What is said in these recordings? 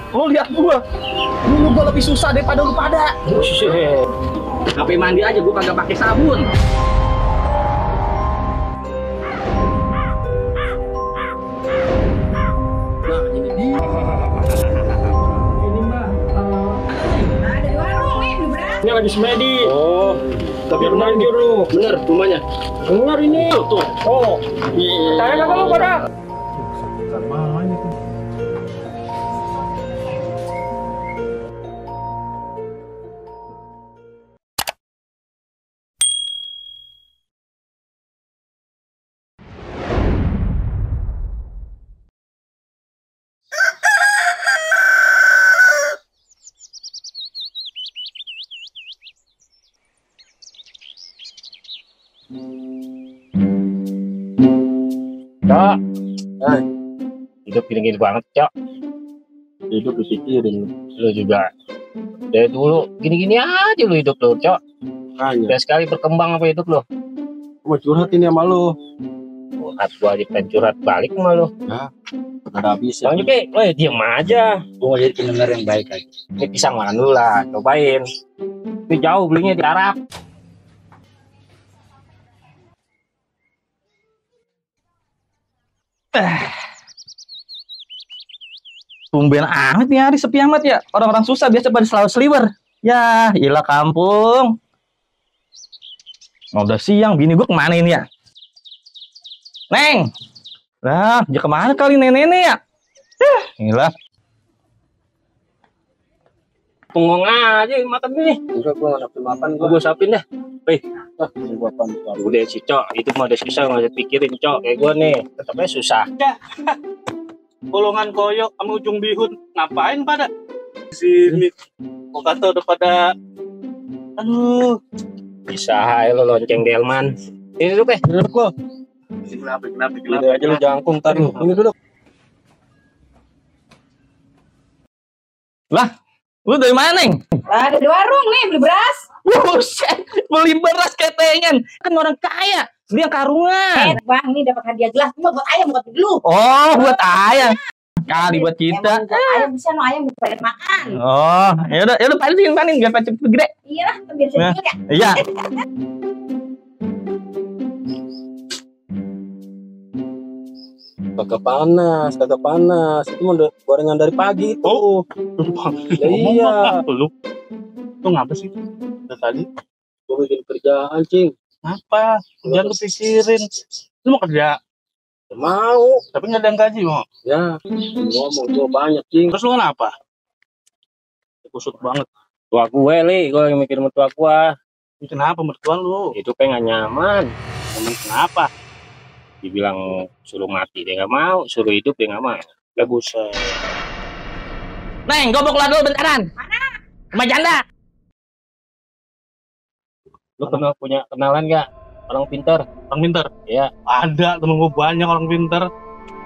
Lu lihat gua. Dulu gua lebih susah daripada lu pada. Buset. Sampai mandi aja gua kagak pakai sabun. Nah, ini dia. Ini mah Ada di warung nih, beli beras. ini lagi semedi. oh, Tapi benar lu. bener rumahnya. Benar ini. Tuh. Oh. Saya kagak lu pada. Cok, hidup gini-gini banget, Cok. Hidup dipikirin. Lu juga dari dulu gini-gini aja lu hidup lu, Cok. Makanya. Udah sekali berkembang apa hidup lu. Mau curhat ini sama lu. Curhat gua aja pengen curhat balik sama lu. Ada habis ya. Bang Juki, lo ya diem aja. Gue mau jadi pendengar yang baik aja. Ini pisang makan dulu lah, cobain. Ini jauh belinya di Arab. Tumben amat nih hari sepi amat ya. Orang-orang susah biasa pada selalu seliwer. Ya, ilah kampung. Udah siang, bini gue kemana ini ya? Neng! Lah, dia kemana kali nenek-nenek ya? Gila. Pengong aja makan nih. Enggak, gua nggak nafsu makan. Gua sapin dah. Wih, Gua pan. udah sih, Cok. Itu mah udah susah, nggak usah pikirin, Cok. Kayak gua nih, tetapnya susah. Golongan koyok sama ujung bihun. Ngapain pada? Sini. Kok kata udah pada... Aduh. Bisa aja lo lonceng delman. Ini duduk Duduk lo. Kenapa? Ini aja lu jangkung tadi. Ini duduk. Lu dari mana, Neng? Ada di warung nih, beli beras. Buset, beli beras ketengan. Kan orang kaya, beli yang karungan. Bang, ini dapat hadiah gelas. Cuma buat ayam, buat dulu. Oh, buat ayam. Kali buat kita. Emang buat ayam bisa no ayam dipakai makan. Oh, ya udah panin biar cepet gede. Iya lah, biar Nah. sedikit ya. Iya. Kagak panas. Itu mau gorengan dari pagi itu. Oh. Iya. Lu ngapa sih? Dari tadi Gua bikin kerjaan, Cing. apa? Jangan lu pikirin. Lu mau kerja, Mau. tapi nggak ada yang gaji mau. Ya. Ngomong gua banyak, Cing. Terus lu kenapa? Kusut banget. tua gue, Li. Gue yang mikir sama tua gue. Kenapa mertua lu? Hidupnya nggak nyaman. Emang kenapa? Dibilang suruh mati dia nggak mau, suruh hidup dia nggak mau. Ya buset. Neng, gue mau keluar dulu bentaran. Mana? Sama janda. Lu pernah punya kenalan nggak orang pintar? Orang pinter? Ya, Ada, temen gue banyak orang pinter.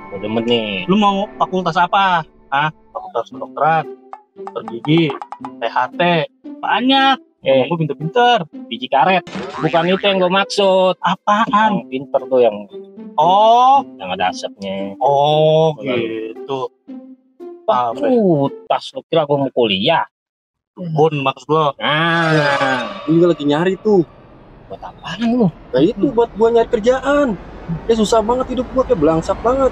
gue demen nih. Lu mau fakultas apa? Hah? Fakultas kedokteran, dokter gigi, THT, banyak. Gue pinter-pinter. Biji karet. Bukan itu yang gue maksud. Apaan? Yang pinter tuh yang Oh, ada asapnya. oh gitu. Apa? Tas lu kira gue mau kuliah? Bun maksud lo? Nah, Gua juga lagi nyari tuh. buat apaan lu? Nah itu buat gua nyari kerjaan. Ya susah banget hidup gua, kayak belangsak banget.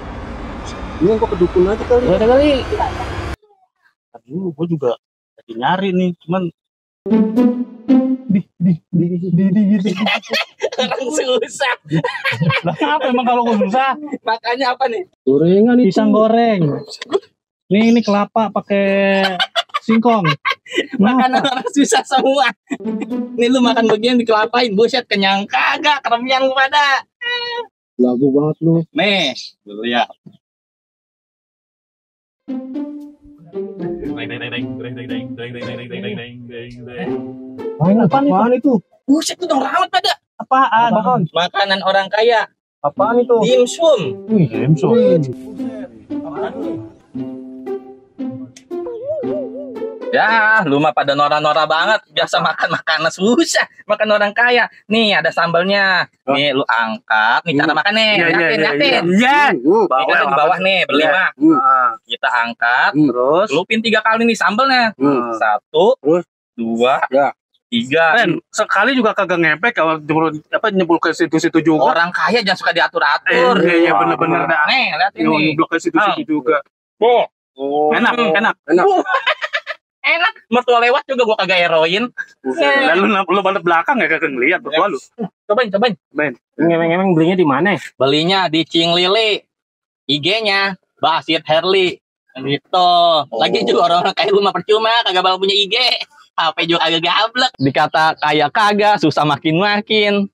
Ini gua ke dukun aja kali. Gak ada kali. Tadi dulu gue juga lagi nyari nih, cuman Orang susah. lah apa emang kalau gue susah? Makanya apa nih? Gorengan itu. Pisang goreng. Ini kelapa pakai singkong. Makanan orang susah semua. Nih lu makan bagian dikelapain, buset kenyang kagak, keremian lu pada. Lagu banget lu. Nih, dulu ya. Apaan itu? Buset tuh dong rawat pada. Apaan? Makanan orang kaya, Apaan itu? dimsum. Wih, dimsum. Ya, lu mah pada norak-norak banget. Biasa makan makanan susah, makan orang kaya. Nih ada sambalnya. Nih lu angkat. Nih cara makan nih. Liatin. Iya. Nih kan di bawah nih berlima. Kita angkat. Terus Lupin 3 kali nih sambalnya. 1, Terus? 2, Ya. 3. Ren, sekali juga kagak ngepek kalau nyebul ke situ-situ juga. Orang kaya jangan suka diatur-atur. Iya bener-bener dah. Nih, lihat Yang ini. nyeblok ke situ-situ juga. Oh. Enak. Enak. Mertua lewat juga gua kagak heroin. Lalu lu balik belakang ya kagak ngeliat mertua lu. Cobain. Emang belinya di mana? Belinya di Cing Lili. IG-nya Basit Herli. Gitu. Lagi juga orang-orang kayak lu mah percuma kagak bakal punya IG. HP juga kagak gablek. Dikata kaya kagak, susah makin-makin.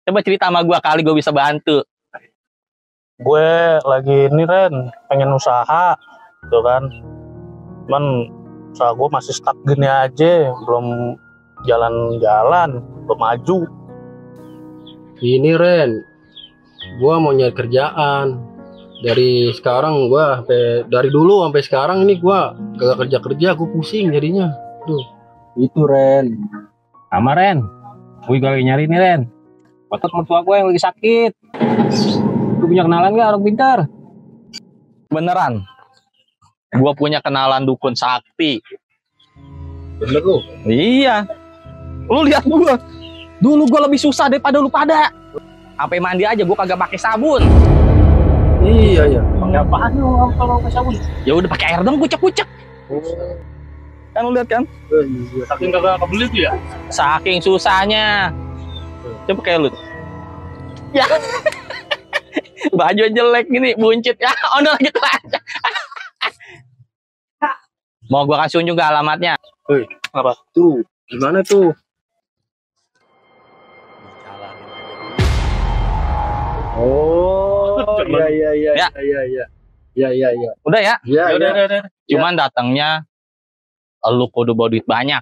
Coba cerita sama gua kali gua bisa bantu. Gue lagi ini Ren, pengen usaha gitu kan. Cuman usaha gue masih stuck gini aja, belum jalan-jalan, belum maju. Ini Ren, gua mau nyari kerjaan. Dari sekarang gua dari dulu sampai sekarang ini gua kagak kerja, gua pusing jadinya. Tuh. Itu Ren. Sama Ren. Gue juga lagi nyari nih Ren. Otot mertua gue yang lagi sakit. Gue punya kenalan gak orang pintar? Beneran. Gua punya kenalan dukun sakti. Bener lu. Iya. Lu lihat gua. Dulu gua lebih susah daripada lu pada. Sampai mandi aja gua kagak pakai sabun. Iya. Pakai apaan lu kalau pakai sabun? Ya udah pakai air dong kucek-kucek. Kan lu lihat kan? Saking kagak kebeli tuh ya. Saking susahnya. Coba kayak lu. Ya. Baju jelek gini, buncit. Ya, ono lagi aja. Mau gua kasih unjuk alamatnya. Apa? Tuh, gimana tuh? Oh, iya. Iya. Udah ya? Iya. Udah. Cuman datangnya lu kudu bawa duit banyak.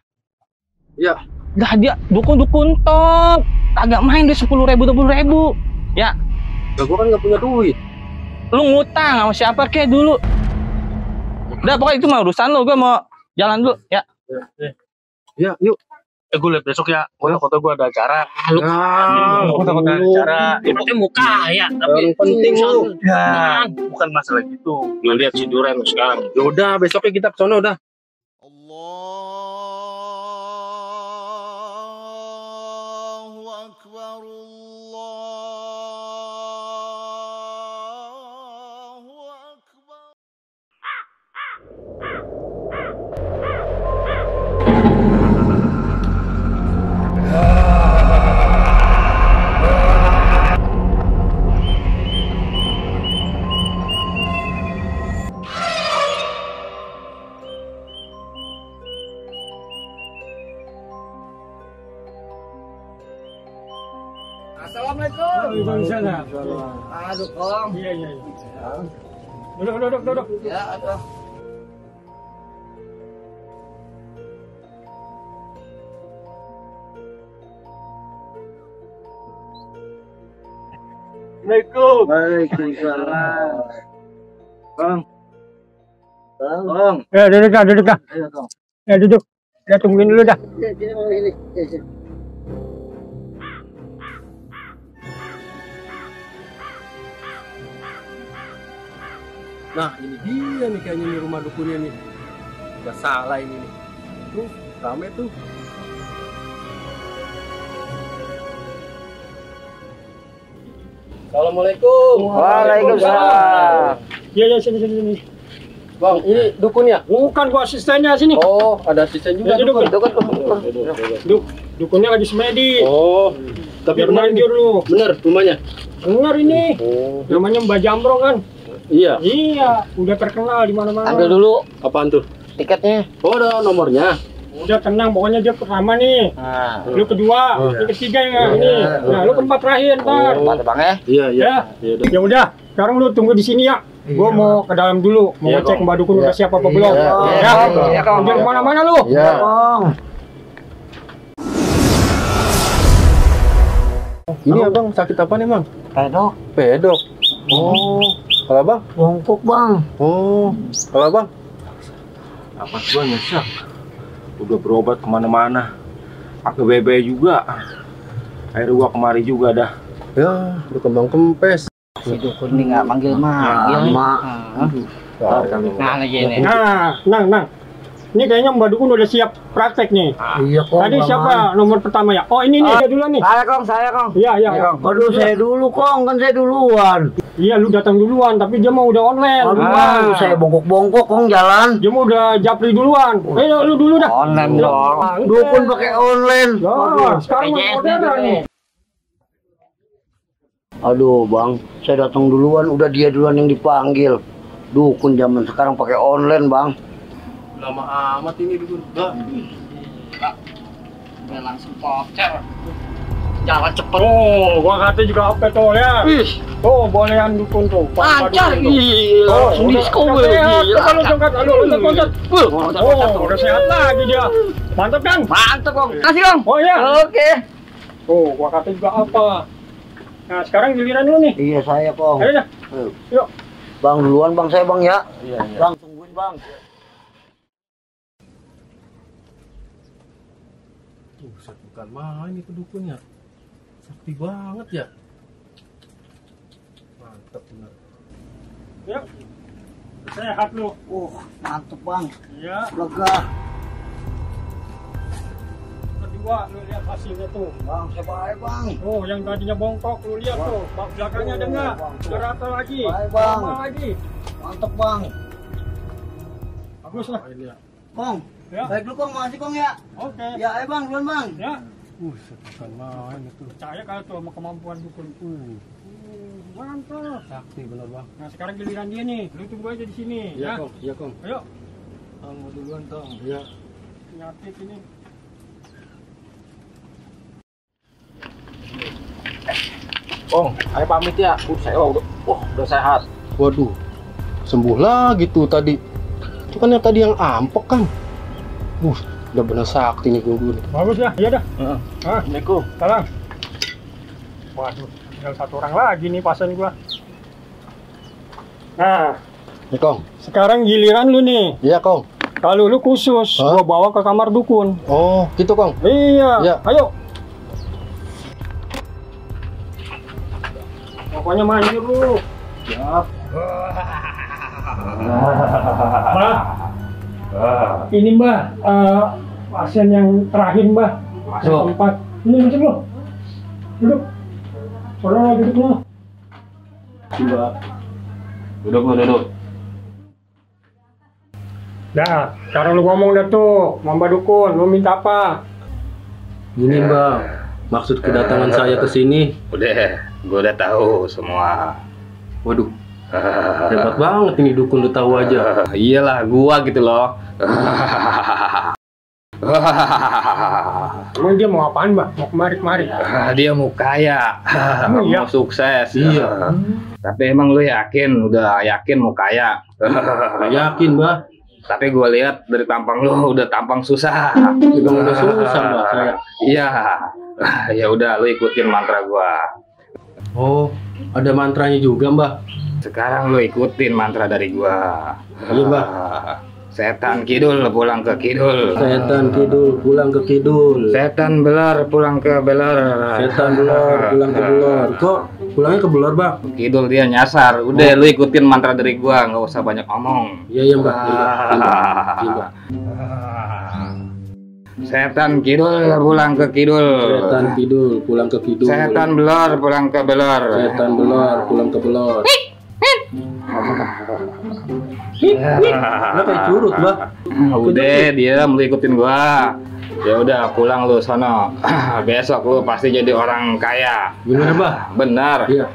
Iya. Dah dia dukun-dukun top. Kagak main deh 10.000, 20.000. Ya, Nah, gua kan nggak punya duit. lu ngutang sama siapa kek dulu. Udah pokoknya itu mah urusan lu, gua mau jalan dulu ya. Ya, yuk. Gue liat besok ya. Gue takutnya gue ada acara. Gue takut ada acara. Dia pakai muka ya, tapi Yang penting lu. Ya, bukan masalah gitu. ngeliat si Duren sekarang. Udah, besoknya kita ke sono udah. Allahu Akbar, Allahu Akbar. Aduh, Kong. Iya. Duduk. Ya, aduh. Assalamualaikum. Waalaikumsalam. Bang. Ya duduk dah. Ayo, Kong. Ya duduk. Ya tungguin dulu dah. Nah, ini dia nih kayaknya nih rumah dukunnya nih. Udah salah ini nih. Tuh, rame tuh. Assalamualaikum. Waalaikumsalam. Ya sini. Bang, ini dukunnya? Bukan gua asistennya sini. Oh, ada asisten juga. Ya, duduk. dukun. Dukunnya lagi semedi. Oh, tapi Biar benar ini. manjur lu. Bener rumahnya. Benar ini. Oh, Namanya Mbak Jambrong kan? iya. Iya, udah terkenal di mana-mana. Ambil dulu Apaan tuh? tiketnya. Oh, ada nomornya. Udah tenang, pokoknya dia pertama nih. Nah, Lu kedua, lu ketiga ya ini. Nah, lu keempat terakhir ntar. tempat Bang ya. Iya. Ya. Ya udah. Ya udah, sekarang lu tunggu di sini ya. Gua mau ke dalam dulu, mau Iya, ngecek Kong. Mbak Dukun udah siap apa belum. Iya, Ya. Iya, Kong. Jangan kemana-mana lu. Iya. Ini abang sakit apa nih, Bang? Pedok. Oh, kalau abang? Bongkok, Bang. Oh, kalau abang? Napas gua nyesek. Udah berobat kemana-mana. Pakai BB juga. Akhirnya gua kemari juga dah. Ya, berkembang kempes. Si dukun nih nggak manggil-manggil nih. Nah, lagi ini. Nang. Ini kayaknya Mbak Dukun udah siap praktek nih. Iya, Kong. Tadi siapa nomor pertama ya? Oh, ini nih, saya duluan nih. Saya, Kong. Iya. Waduh, saya dulu, Kong. Kan saya duluan. Iya, lu datang duluan, tapi dia mau udah online. Aduh, saya bongkok-bongkok, Kong, jalan. Dia mau udah japri duluan. Lu dulu dah. Online dong. Dukun pakai online. Ya, sekarang modern nih. Aduh, Bang. Saya datang duluan, udah dia duluan yang dipanggil. Dukun zaman sekarang pakai online, Bang. Lama amat ini dukun. Udah langsung voucher. Jalan cepet. Oh, gua kata juga apa tuh ya? Tuh, bolehan Dukun tuh. Lancar. Gila. Oh, diskon gue. Kalau jongkat, loncat. Oh, udah sehat lagi dia. Mantap kan? Mantap, Kong. Kasih, Kong. Oh iya. Oke. Tuh, gua kata juga apa? Nah, sekarang giliran lu nih. Iya, saya, Kong. Ayo dah. Yuk. Bang, duluan, Bang. Saya, Bang, ya. Bang, tungguin, Bang. Bukan main itu dukunnya. Sakti banget ya. Mantap bener. Yuk. Sehat lu. Mantep, Bang. Ya. Lega. Kedua, lu lihat hasilnya tuh. Bang, saya baik, Bang. Oh, yang tadinya bongkok, lu lihat tuh. Bak belakangnya ada nggak? Udah rata lagi. Baik, Bang. Sama lagi. Mantep, Bang. Bagus lah. Kong. Ya. Baik lu, Kong. Makasih, Kong, ya. Oke. Ya, ayo, Bang. Duluan, Bang. Ya. Bukan main itu. Percaya kalau tuh sama kemampuan Dukun. Mantap. Sakti bener bang. Nah, sekarang giliran dia nih. Lu tunggu aja di sini. Iya kong. Iya kong. Ayo. Kamu duluan kong. Iya. Penyakit ini. Kong, ayo pamit ya. Saya udah sehat. Waduh. Sembuh lagi tuh tadi. Itu kan yang tadi yang ampek kan. Udah bener sakti nih gue. Bagus ya. Iya dah. Assalamualaikum. Salam. Waduh, tinggal satu orang lagi nih pasien gua. Nah, Nih kong. sekarang giliran lu nih. Iya kong. Kalau lu khusus, Hah? gua bawa ke kamar Dukun. Oh gitu kong. Iya. Iya. Ayo. Pokoknya mandi lu. Siap. Mbak. Ini Mbak, pasien yang terakhir Mbak. Masuk. Tempat. Ini masuk lu. Duduk. Soalnya duduk lu. Duduk. Nah, sekarang lu ngomong dah tuh, Mbak Dukun, lu minta apa? Gini bang. Maksud kedatangan saya ke sini. Udah, gue udah tahu semua. Waduh. Hebat banget ini Dukun, lu tahu aja. Iyalah, gua gitu loh. Emang dia mau apaan Mbak? Mau kemari-kemari? Dia mau kaya, Iya. mau sukses. Iya. Tapi emang lu udah yakin mau kaya? Gak yakin mbak. Tapi gue lihat dari tampang lu udah tampang susah. Juga udah susah mbak saya. Iya. Ya udah, lu ikutin mantra gua. Oh, ada mantranya juga mbak. Sekarang lu ikutin mantra dari gua. Iya mbak. Setan kidul pulang ke kidul. Setan kidul pulang ke kidul. Setan belar pulang ke belar. Setan belor pulang ke belor. Kok pulangnya ke belor bang? Kidul dia nyasar. Udah, lu ikutin mantra dari gua, nggak usah banyak ngomong. Iya iya mbak. Iya, mbak. Iya, mbak. Setan kidul pulang ke kidul. Setan kidul pulang ke kidul. Setan belar pulang ke belar. Setan belor pulang ke belor. Lo kayak curut mbak. Udah, dia mau ikutin gua. Ya udah, pulang lu sono. Besok lu pasti jadi orang kaya. Bener mbak. Benar. Iya.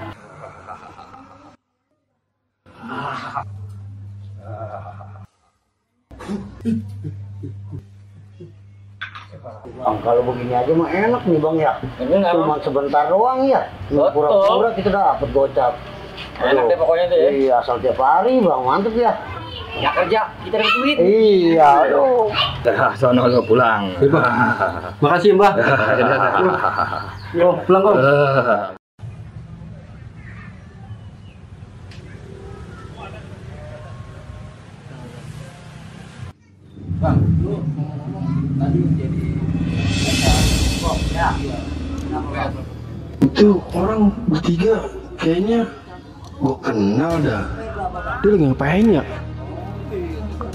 Bang, kalau begini aja mah enak nih Bang ya. Cuma sebentar doang ya. Pura-pura kita dapat gocap. Enak deh pokoknya tuh ya. Iya, asal tiap hari Bang, mantep ya. Ya kerja, kita dapat duit. Iya, aduh. Sono lu pulang. Iya, Bang. Makasih mbak. Yo pulang kok. Bang, lu tadi jadi itu orang bertiga kayaknya gua kenal dah. Dia lagi ngapain ya?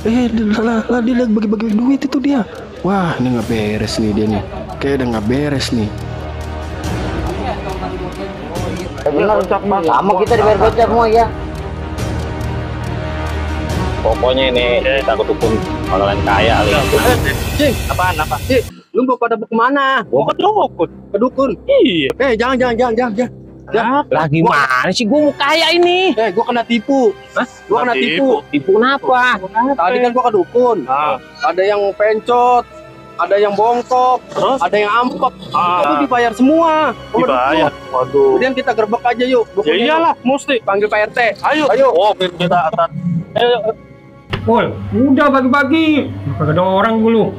Dia lagi bagi-bagi duit itu dia. Wah, ini nggak beres nih dia nih. Kayak udah nggak beres nih. Benar, sama kita dibayar gocap semua ya. Pokoknya ini kita kedukun orang kaya kali. Cing, Apaan? Cing, lu mau pada kemana? Gua ke dukun. Ke dukun? Iya. Jangan. Lah gimana sih, gua mau kaya ini? Gua kena tipu. Hah? Gua kena tipu. Tipu kenapa? Tadi kan gua ke dukun. Ada yang pencot, ada yang bongkok, ada yang ampek. Itu dibayar semua. Dibayar. Waduh. Kemudian kita gerbek aja yuk. Ya iyalah, mesti. Panggil Pak RT. Ayo. Oh, kita atas. Ayo. Woi, udah bagi-bagi. Kagak ada orang dulu.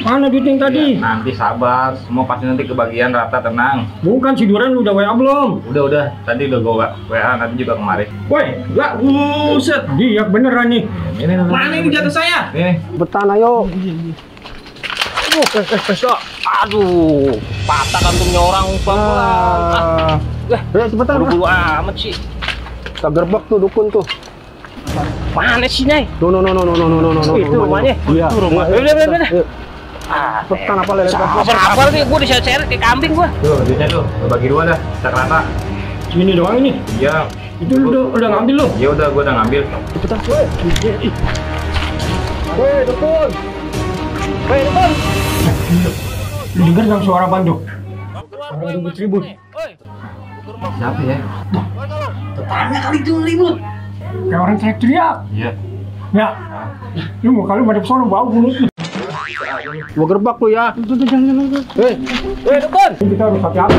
Mana duitnya yang tadi? Nanti sabar, semua pasti nanti kebagian rata, tenang. Bukan si Duran udah WA belum? Udah, tadi udah gua WA, nanti juga kemarin. Woi, enggak, buset, dia beneran nih. Ini. Mana ini jatuh saya? Ini. Betan ayo. Aduh, patah kantungnya orang pelan. Cepetan. Buru-buru amat sih. Kita gerbek tuh dukun tuh. Mana sih, Nyai? No. Itu rumahnya. Iya. Udah. Cepetan apa lele? Sabar nih, gua diseret-seret kayak kambing gua. Tuh, duitnya tuh, bagi dua dah, kita rata. Sini doang ini. Iya. Itu lu udah ngambil lu. Ya udah, gua udah ngambil. Cepetan. Woi, dukun. Lu denger nggak suara banduk? Orang ribut-ribut. Siapa ya? Tetangga kali itu ribut. Kayak orang teriak-teriak. Iya. Ya. Lu mau kali madep sono bau mulut. Gua gerbak tuh ya. Dukun. Kita harus hati-hati.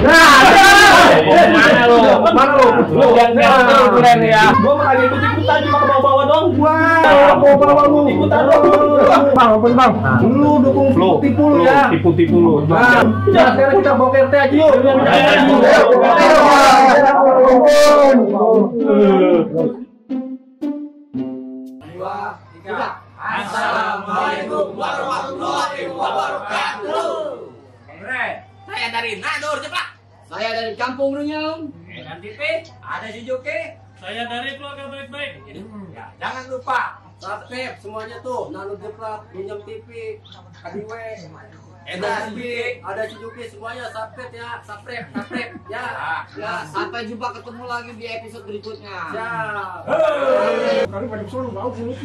Mana lu? Lu jangan keren ya. Gua mah lagi ikut-ikutan cuma ke bawah-bawah dong. Wah, bawa lu ikutan dong. Bang, apa bang? Lu dukung tipu lu ya. Tipu-tipu lu. Nah, sekarang kita bawa ke RT aja yuk. Assalamualaikum warahmatullahi wabarakatuh. Saya dari Nadur Jeplak. Saya dari Kampung Runyong. Dan TV ada si Joki. Saya dari keluarga baik-baik. Ya, jangan lupa Subscribe semuanya tuh. Nadur Jeplak, Runyong TV, KDW, SB. ada Cijuki semuanya subscribe ya. Subscribe ya. Ya, sampai jumpa ketemu lagi di episode berikutnya. Siap. Kali madep sono bau mulut.